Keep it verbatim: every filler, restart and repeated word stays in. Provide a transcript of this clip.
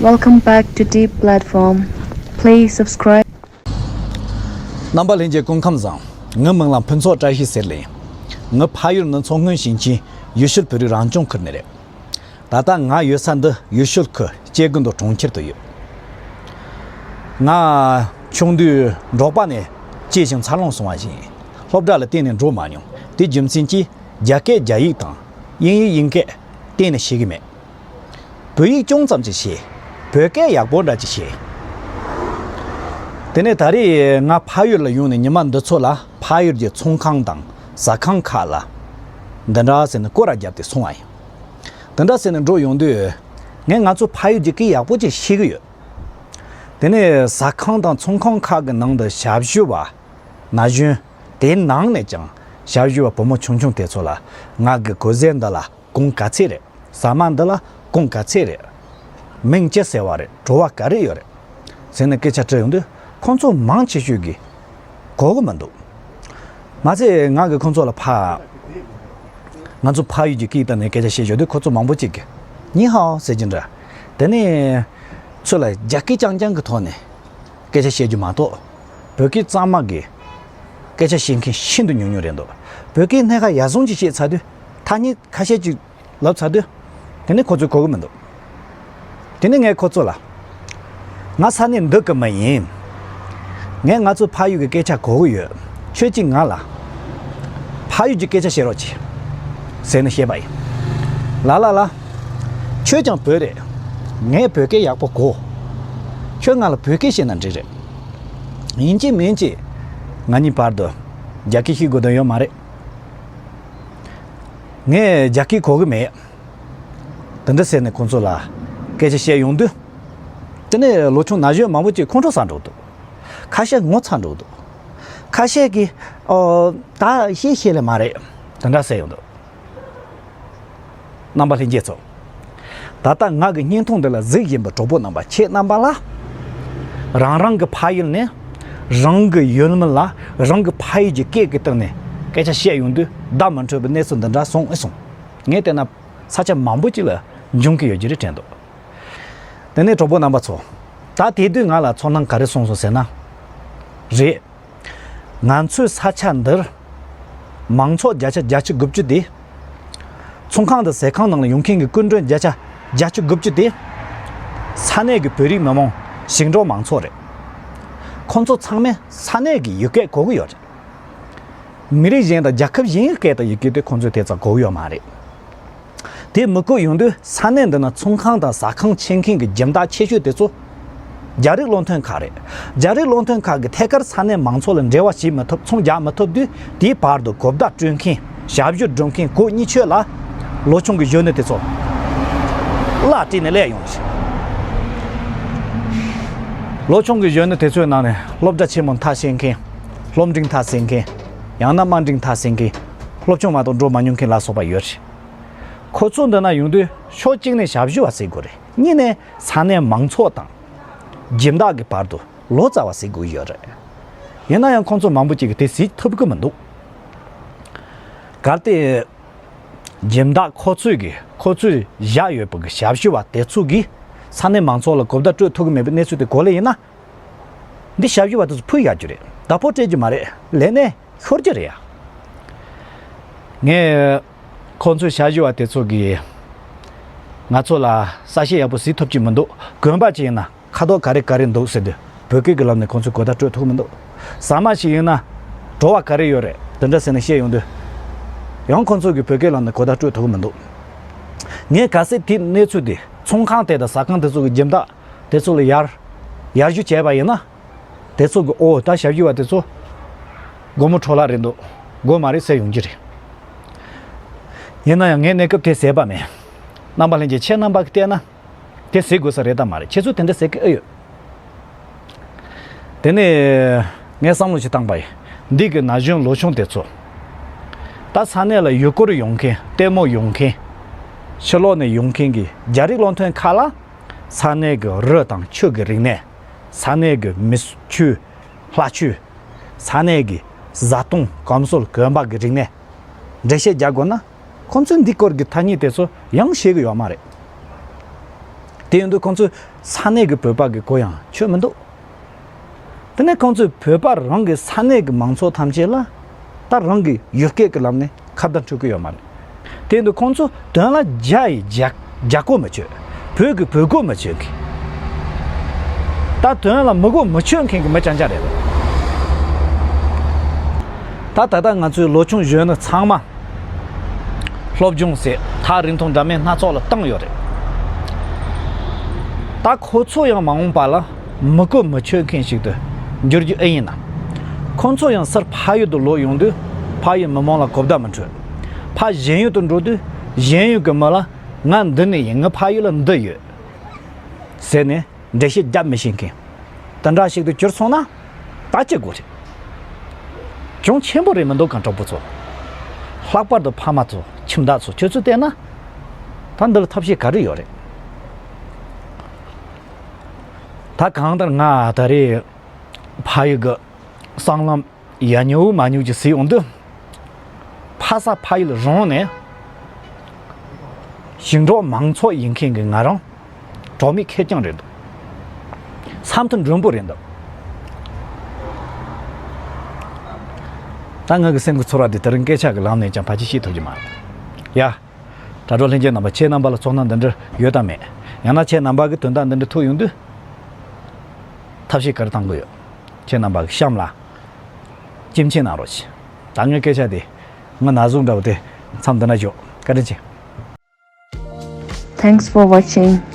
Welcome back to Deep Platform. Please subscribe. རྣམ་པ་ལྷན་རྒྱས་སྐུ་ཁམས་བཟང་། ངའི་མིང་ལ་ཕུན་ཚོགས་བཀྲ་ཤིས་ཟེར་ལེ། ངའི་ཕ་ཡུལ་ནི་མཚོ་སྔོན་ཞིང་ཆེན་ཡུལ་ཤུལ་བོད་རིགས་རང་སྐྱོང་ཁུལ་ནས་རེད། ད་ལྟ་ང་ཡོད་ས་འདི་ཡུལ་ཤུལ་ཁུལ་སྐྱེ་དགུ་མདོ་གྲོང་ཁྱེར་དུ་ཡོད། ང་ཆུང་དུས་འབྲོག་པ་ནས་སྐྱེས་ཤིང་འཚར་ལོངས་སོང་བ་ཡིན། སློབ་གྲྭ་ལ་གཏན་ནས་འགྲོ་མ་མྱོང་། དེ་རྒྱུ་མཚན་གྱིས་རྒྱ་སྐད་རྒྱ་ཡིག་དང་དབྱིན་ཡིག་དབྱིན་སྐད་གཏན་ནས་ཤེས་ཀྱི་མེད། བོད་ཡིག་ཅུང་ཙམ་ཅིག་ཤེས། བོད་སྐད་ཡག་པོ་འདྲ་ཅིག་ཤེས། དེ་ནས་ད་རེས་ང་ཕ་ཡུལ་ལ་ཡོང་ནས་ཉི་མ་འདི་ཚོ་ལ་ཕ་ཡུལ་གྱི་ཚོང་ཁང་དང་ཟ་ཁང་ཁག་ལ་འདི་འདྲ་ཟེར་ནས་སྐོར་ར་བརྒྱབ་སྟེ་སོང་བ་ཡིན། འདི་འདྲ་ཟེར་ནས་འགྲོ་ཡོང་དུས་ངས་ང་ཚོ་ཕ་ཡུལ་གྱི་སྐད་ཡག་པོ་ཅིག་ཤེས་ཀྱི་ཡོད། དེ་ནས་ཟ་ཁང་དང་ཚོང་ཁང་ཁག་གི་ནང་དུ་ཞབས་ཞུ་བ་ན་གཞོན། དེའི་ནང་ནས་ཀྱང་ཞབས་ཞུ་བ་བུ་མོ་ཆུང་ཆུང་དེ་ཚོ་ལ་ང་གི་གོས་གཟན་འདི་ལ་གོང་ག་ཚད་རེད། ཟ་མ་འདི་ལ་གོང་ག་ཚད་རེད། མིང་ཅི་ཟེར་བ་རེད། བྲོ་བ་ག་རེ་ཡོད་རེད་ཟེར་ནས་སྐད་ཆ་དྲིས་ཡོང་དུས་ཁོང་ཚོ་མང་ཆེ་ཤོས་ཀྱིས་གོ་གི་མི་འདུག་མ་ཚད་ང་གིས་ཁོང་ཚོ་ལ་ཕ། ང་ཚོ་ཕ་ཡུལ་གྱི་སྐད་དང་ནས་སྐད་ཆ་བཤད་ཞོར་དུས་ཁོ་ཚོ་མང་པོ་ཅིག་གིས་ནི་ཧའོ་ཟེར་གྱི་འདྲ། དེ་ནས་ཚུར་ལ་རྒྱ་སྐད་རྐྱང་རྐྱང་གི་ཐོག་ནས་སྐད་ཆ་བཤད་རྒྱུ་མ་གཏོགས་བོད་སྐད་གཙང་མ་གི་སྐད་ཆ་བཤད་མཁན་ཤིན་ཏུ་ཉུང་ཉུང་རེད་འདུག་བོད་སྐད་སྣ་ཁ་ཡག་བཟང་ཅིག་བཤད་ཚར་དུས་ཐ་སྙད་ཁ་ཤས་ཅིག་ལབ་ཚར་དུས་དེ་ནས་ཁོ་ཚོས་གོ་གི་མི་འདུག་དེ་ནས་ངས་ཁོ་ཚོ་ལ། ང་ས་གནས་འདི་གི་མི་ཡིན། ངས་ང་ཚོའི་ཕ་ཡུལ་གྱི་སྐད་ཆ་གོ་གི་ཡོད། ཁྱོད་ཀྱིས་ང་ལ་ཕ་ཡུལ་གྱི་སྐད་ཆ་བཤད་རོགས་གྱིས་ཟེར་ནས་བཤད་པ་ཡིན། ལ་ལ་ལ། ཁྱོད་ཀྱང་བོད་རེད། ངས་བོད་སྐད་ཡག་པོ་གོ། ཁྱོད་ང་ལ་བོད་སྐད་བཤད་ན་འགྲིག་རེད། ཡིན་གཅིག་མིན་གཅིག་ང་གཉིས་བར་དུ་རྒྱ་སྐད་བཤད་དགོས་དོན་ཡོད་མ་རེད། ངས་རྒྱ་སྐད་གོ་གི་མེད། དེ་འདྲ་ཟེར་ནས་ཁོང་ཚོ་ལ་སྐད་ཆ་བཤད་ཡོང་དུས། དེ་ནས་ལོ་ཆུང་ན་གཞོན་མང་པོ་ཅིག་ཁོང་ཁྲོ་ཟ་འགྲོ་འདུག་ཁ་ཤས་ངོ་ཚ་འགྲོ་འདུག་ཁ་ཤས་ཀྱིས་ཨོ་ད་ཤེས་ཤེས་ལེ་མ་རེད། དེ་འདྲ་ཟེར་ཡོང་འདུག་རྣམ་པ་ལྷན་རྒྱས་ཚོ། ད་ལྟ་ང་གི་བརྙན་ཐུང་འདི་ལ་གཟིགས་བཞིན་པའི་གྲོགས་པོ་རྣམ་པ་ཁྱེད་རྣམ་པ་ལ། རང་རང་གི་ཕ་ཡུལ་ནས་རང་གི་ཡུལ་མི་ལ་རང་གི་ཕ་ཡུལ་གྱི་སྐད་ཀྱི་སྟེང་ནས་སྐད་ཆ་བཤད་ཡོང་དུས་བརྡ་མི་འཕྲོད་པའི་གནས་ཚུལ་འདི་འདྲ་སོང་ཨེ་སོང་། ངས་བལྟས་ན་ས་ཆ་མང་པོ་ཅིག་ལ་འབྱུང་གི་ཡོད་ཀྱི་རེད་དྲན་འདུག་དེ་ནས་གྲོགས་པོ་རྣམ་པ་ཚོ། ད་དེ་དུས་ང་ལ་ཚོར་སྣང་ག་རེ་སོང་སོང་ཟེར་ན། རེད། ང་ཚོའི་ས་ཆ་འདིར་མང་ཚོགས་བརྒྱ་ཆ་བརྒྱད་ཅུ་དགུ་བཅུ་དེ་ཚོང་ཁང་དང་ཟ་ཁང་ནང་ལ་ཡོང་མཁན་གྱི་སྐུ་མགྲོན་བརྒྱ་ཆ་བརྒྱད་ཅུ་དགུ་བཅུ་དེ་ས་གནས་ཀྱི་བོད་རིགས་མི་མང་ཞིང་འབྲོག་མང་ཚོགས་རེད། ཁོང་ཚོ་ཚང་མས་ས་གནས་ཀྱི་ཡུལ་སྐད་གོ་གི་ཡོད་རེད། མི་རིགས་གཞན་དང་རྒྱལ་ཁབ་གཞན་གྱི་སྐད་དང་ཡི་གེ་དེ་ཁོང་ཚོས་དེ་ཙམ་གོ་གི་ཡོད་མ་རེད། དེ་མི་གོ་ཡོང་དུས་ས་གནས་འདི་ན་ཚོང་ཁང་དང་ཟ་ཁང་ཕྱེ་མཁན་གྱི་སྦྱིན་བདག་ཆེ་ཤོས་དེ་ཚོ་རྒྱ་རིགས་བློ་མཐུན་ཁག་རེད། རྒྱ་རིགས་བློ་མཐུན་ཁག་གིས་ཐད་ཀར་ས་གནས་མང་ཚོགས་ལ་འབྲེལ་བ་བྱེད་མི་ཐུབ། ཚོང་རྒྱག་མི་ཐུབ་དུས་དེའི་བར་དུ་གོ་བརྡ་སྤྲོད་མཁན། ཞབས་ཞུ་སྒྲུབ་མཁན་གོ་གཉིས་ཆོད་ལ། ལོ་ཆུང་གི་གཞོན་ནུ་དེ་ཚོ་གླ་སྤྲད་ནས་སླེབས་ཡོང་ཞིང་། ལོ་ཆུང་གི་གཞོན་ནུ་དེ་ཚོའི་ནང་ནས་སློབ་གྲྭ་ཆེན་མོ་མཐར་ཕྱིན་མཁན། སློབ་འབྲིང་མཐར་ཕྱིན་མཁན། ཡང་ན་དམའ་འབྲིང་མཐར་ཕྱིན་མཁན། སློབ་ཆུང་མ་གཏོགས་འགྲོ་མ་མྱོང་མཁན་ལ་སོགས་པ་ཡོད་རེད། ཁོ་ཚོ་འདི་ན་ཡོང་དུས་ཕྱོགས་གཅིག་ནས་ཞབས་ཞུ་བ་ཟེར་དགོས་རེད། གཉིས་ནས་ས་གནས་མང་ཚོགས་དང་སྦྱིན་བདག་གི་བར་དུ་ལོ་ཙཱ་བ་ཟེར་དགོས་ཡོད་རེད། ཡིན་ན་ཡང་ཁོང་ཚོ་མང་པོ་ཅིག་གིས་དེ་ཟེར་ཐུབ་ཀྱི་མི་འདུག་གལ་ཏེ་སྦྱིན་བདག་ཁོ་ཚོས་ཀྱིས་ཁོ་ཚོས་བཞག་ཡོད་པ་གི་ཞབས་ཞུ་བ་དེ་ཚོ་གིས་ས་གནས་མང་ཚོགས་ལ་གོ་བརྡ་སྤྲོད་ཐུབ་ཀྱི་མེད་པའི་གནས་ཚུལ་དེ་གོ་ལེ་ཡིན་ན། འདི་ཞབས་ཞུ་བ་དེ་ཚོ་ཕུད་ཡག་རྒྱུ་རེད། བདག་པོ་སྤྲད་རྒྱུ་མ་རེད། ལས་གནས་ཤོར་རྒྱུ་རེད་ཡ། ངས་ཁོང་ཚོའི་ཞབས་ཞུ་བ་དེ་ཚོ་གིས་ང་ཚོ་ལ་ས་ཞིང་ཡག་པོ་ཟིག་ཐོབ་ཀྱི་མི་འདུག་དགོན་པ་ཅིག་ཡིན་ན་ཁ་དོག་ག་རེ་ག་རེ་འདུག་ཟེར་དུས་བོད་སྐད་ཀྱི་ལམ་ནས་ཁོང་ཚོས་གོ་བརྡ་སྤྲོད་ཐུབ་ཀྱི་མི་འདུག་ཟ་མ་ཞིག་ཡིན་ན་བྲོ་བ་ག་རེ་ཡོད་རེད་དེ་འདྲ་ཟེར་ནས་བཤད་ཡོང་དུས་ཡང་ཁོང་ཚོ་གིས་བོད་སྐད་ལམ་ནས་གོ་བརྡ་སྤྲོད་ཐུབ་ཀྱི་མི་འདུག་ངས་གལ་སྲིད་དེ་གནས་ཚུལ་དེ་ཚོང་ཁང་དེ་དང་ཟ་ཁང་དེ་ཚོ་གི་སྦྱིན་བདག་དེ་ཚོ་ལ་ཡར་ཡར་ཞུ་བྱས་པ་ཡིན་ན། དེ་ཚོ་གི་ཨོ་ད་ཞབས་ཞུ་བ་དེ་ཚོ་སྒོར་མོ་འཕྲོ་བརླག་རེད་འདུག་དགོས་མ་རེད་ཟེར་ཡོང་གི་རེད། ཡིན་ན་ཡང་ངས་གནས་སྐབས་དེ་ཟེར་བ་མེད། རྣམ་པ་ལྷན་རྒྱས་ཁྱེད་རྣམ་པ་གིས་བལྟས་ན་དེ་ཟེར་དགོས་ས་རེད་དམ་མ་རེད། ཁྱེད་ཚོས་དེ་འདྲ་ཟེར་གི་ཨེ་ཡོད། དེ་ནས་ངས་བསམ་བློ་ཞིག་བཏང་པ་ཡིན། འདི་གི་ན་གཞོན་ལོ་ཆུང་དེ་ཚོ་ད་ས་གནས་ལ་ཡུལ་སྐོར་ཡོང་མཁན་ལྟད་མོ་ཡོང་མཁན་ཕྱི་ལོགས་ནས་ཡོང་མཁན་གྱི་རྒྱ་རིགས་བློ་མཐུན་ཁག་ལ། ས་གནས་ཀྱི་རི་དང་ཆུ་གི་རིག་གནས། ས་གནས་ཀྱི་མི་ཆོས། ལྷ་ཆོས། ས་གནས་ཀྱི་བཟའ་བཏུང་གོམས་སྲོལ་གོན་པ་གི་རིག་གནས། འགྲེལ་བཤད་རྒྱག་དགོས་ན། ཁོང་ཚོས་འདི་སྐོར་གྱི་ཐ་སྙད་དེ་ཚོ་ཡང་ཤེས་ཀྱི་ཡོད་མ་རེད། དེ་ཡིན་དུས་ཁོང་ཚོས་ས་གནས་ཀྱི་བོད་པ་གི་གོ་ཡང་ཆོད་མི་འདུག་དེ་ནས་ཁོང་ཚོས་བོད་པ་རང་གི་ས་གནས་ཀྱི་མང་ཚོགས་ཐམས་ཅད་ལ་ད་རང་གི་ཡུལ་སྐད་ཀྱི་ལམ་ནས་ཁ་བརྡ་འཕྲོད་ཀྱི་ཡོད་མ་རེད། དེ་ཡིན་དུས་ཁོང་ཚོ་དོན་ལ་རྒྱ་ཡི་རྒྱ་རྒྱ་གོ་མི་ཆོད། བོད་ཀྱི་བོད་གོ་མི་ཆོད་མཁན། ད་དོན་ལ་མི་གོ་མི་ཆོད་མཁན་གྱི་མི་རྐྱང་རྐྱང་རེད། ད་ད་ལྟ་ང་ཚོའི་ལོ་ཆུང་གཞོན་ནུ་ཚང་མ་སློབ་སྦྱོང་ཟེར་ཐག་རིང་ཐུང་འདྲ་མིན་སྣ་ཚོགས་ལ་བཏང་ཡོད་རེད། ད་ཁོ་ཚོ་ཡང་མ་འོངས་པ་ལ་མི་གོ་མི་ཆོད་མཁན་ཞིག་ཏུ་འགྱུར་རྒྱུ་ཨེ་ཡིན་ན། ཁོང་ཚོ་ཡང་སར་ཕ་ཡུལ་དུ་ལོག་ཡོང་དུས་ཕ་ཡུལ་མི་མང་ལ་གོ་བརྡ་མི་འཕྲོད། ཕ་གཞན་ཡུལ་དུ་འགྲོ་དུས་གཞན་ཡུལ་གྱི་མི་ལ་ང་འདི་ནས་ཡིན། ངའི་ཕ་ཡུལ་ལ་འདི་ཡོད་ཟེར་ནས་འགྲེལ་བཤད་རྒྱབ་མི་ཤེས་མཁན། དེ་འདྲ་ཞིག་ཏུ་གྱུར་སོང་ན་ད་ཅི་དགོས་རེད། གྱོང་ཆེན་པོ་རེད་མི་འདུག་གམ། གྲོགས་པོ་ཚོ། ལྷག་པར་དུ་ཕ་མ་ཚོ། ཁྱིམ་བདག་ཚོ། ཁྱོད་ཚོས་བལྟས་ན་ད་འདི་ལ་ཐབས་ཤེས་ག་རེ་ཡོད་རེད། ད་གང་ལྟར་ང་ད་རེས་ཕ་ཡུལ་གྱི་སྲང་ལམ་ཡ་ཉུག་མ་ཉུག་ཅིག་བཟི་ཡོང་དུས། ཕ་ས་ཕ་ཡུལ་རང་ནས་ཞིང་འབྲོག་མང་ཚོགས་ཡིན་མཁན་གྱི་ང་རང་གྲོགས་མེད་ཁེར་རྐྱང་རེད་འདུག་བསམ་ཐུབ་མགྲོན་པོ་རེད་འདུག་ད་ངའི་སེམས་ཀྱི་ཚོར་བ་འདི་དེ་རིང་སྐད་ཆ་གི་ལམ་ནས་ཀྱང་ཕལ་ཆེར་བཤད་ཐུབ་ཀྱི་མ་རེད། ཡ། དྲ་གྲོགས་ལྷན་རྒྱས་རྣམ་པ། ཁྱེད་རྣམ་པ་ལ་ཚོར་སྣང་འདི་འདྲ་ཡོད་དམ་མེད། ཡང་ན་ཁྱེད་རྣམ་པ་གི་དོན་དག་འདི་འདྲ་ཐུག་ཡོང་དུས་ཐབས་ཤེས་ག་རེ་གཏང་དགོས་ཡོད། ཁྱེད་རྣམ་པ་གི་གཤམ་ལ་སྐྱེ་མཆན་གནང་རོགས་གྱིས། ད་ངའི་སྐད་ཆ་དེ་ང་ན་ཟུག་འདྲ་བོ་དེ་མཚམས་འདི་ན་འཇོག་བཀའ་དྲིན་ཆེ། Thanks for watching.